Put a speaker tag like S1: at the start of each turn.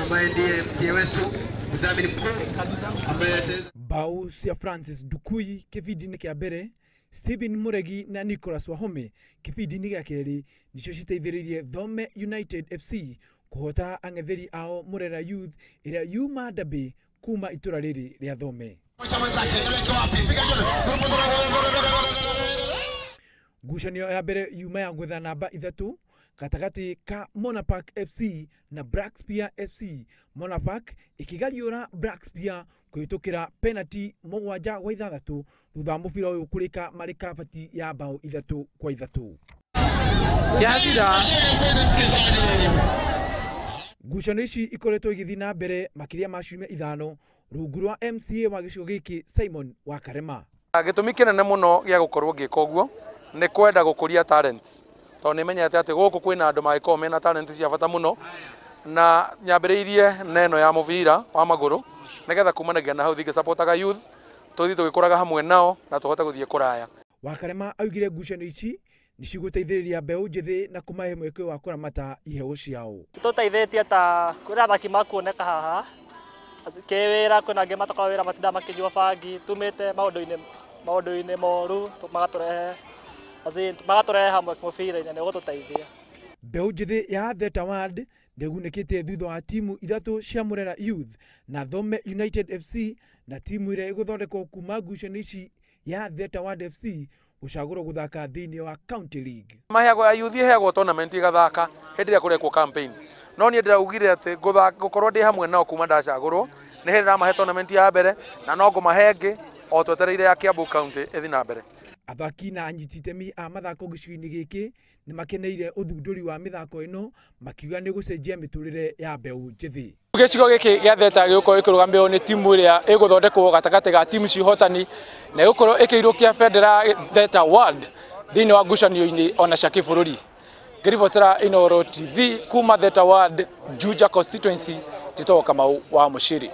S1: Ambaye ndiye MCA wetu mdhamini mkuu ambaye ataweza
S2: Mbao cia Francis Ndukui kĩbindi-inĩ kĩa mbere, Stephen Muregi na Nicholas Wahome kĩbindi-inĩ gĩa kerĩ nĩcio citeithĩrĩirie Thome United FC kũhota ang'etheri ao Murera Youth ĩrĩa yuma Ndambĩ kuma itũra rĩrĩ rĩa Thome.
S1: Cha mwenzake angalia wapi, piga jana.
S2: Ngucanio ya mbere yuma ya gwetha namba 3 gatagatĩ ka Monapark FC na Black Spear FC. Monapark ĩkĩgariũra Black Spear kũhĩtũkĩra penalty 7-6 thutha wa mũbira ũyũ kũrĩka marĩ kabati ya bao 3-3. Ngucanio ici ikoretwo igĩthiĩ na mbere makĩria ma ciumia 5 rungu rwa MCA wa gĩcigo gĩkĩ Simon Wakarema.
S3: Gĩtũmi kĩnene mũno gĩa gũkorwo ngĩka ũguo nĩ kwenda gũkũria talents, tondũ nĩ menyete atĩ gũkũ kwĩna andũ mangĩkorwo mena talent cia bata mũno, na nyambĩrĩirie na ĩno ya mũbira wa magũrũ nĩgetha kumanagia na hau thiĩ ngĩsupportaga youth, tũthiĩ tũgĩkũraga hamwe nao na tũhote gũthiĩ kũraya.
S2: Wakarema augire ngucanio ici nĩcigũteithĩrĩria mbeũ njĩthĩ na kũmahe mweke wa kũramata iheo ciao.
S4: Tũteithĩtie ta kwĩna athaki makuoneka haha kĩwĩra, kwĩna angĩ matakoragwo wĩra matindaga makĩnyua bangi, tumĩte maũndũ-inĩ moru, magatũrehe hamwe mũbira-inĩ, nĩ ũgũtũteithia.
S2: Mbeũ njĩthĩ ya Theta Ward ndĩgunĩkĩte thutha wa timu 3 cia Murera Youth na Thome United FC na timu ĩrĩa ĩgũthondekwo kuma ngucanio ici ya Theta Ward FC gũcagũrwo gũthaka thĩinĩ wa County League.
S3: Maheagwo youth ĩheagwo tournament ĩgathaka hĩndĩ ĩrĩa kũrekwo campaign, no niĩ ndĩraugire atĩ gũkorwo ndĩ hamwe nao kuma ndacagũrwo nĩ hĩndĩ ndamahe tournament ya mbere na no ngũmahe ĩngĩ o twetereire ya Kiambu County ĩthiĩ na mbere.
S2: Athaki na anyiti itemi a mathako gĩcigo-inĩ gĩkĩ nĩ makeneire ũthundũri wa mĩthako ĩno makiuga nĩ gũcenjia mĩtũrĩre ya mbeũ njĩthĩ.
S5: Gĩcigo gĩkĩ gĩa Theta gĩgũkorwo ĩkĩrũgamĩrĩrwo nĩ timu ĩrĩa ĩgũthondekwo gatagatĩ ga timu cia ũhotani na ĩgũkorwo ĩkĩirũkia bendera Theta Ward thĩinĩ wa ngucanio-inĩ ona cia kĩbũrũri. Ngĩribotera Inooro TV kuma Theta Ward, Juja constituency, Tito Kamau wa Muciri.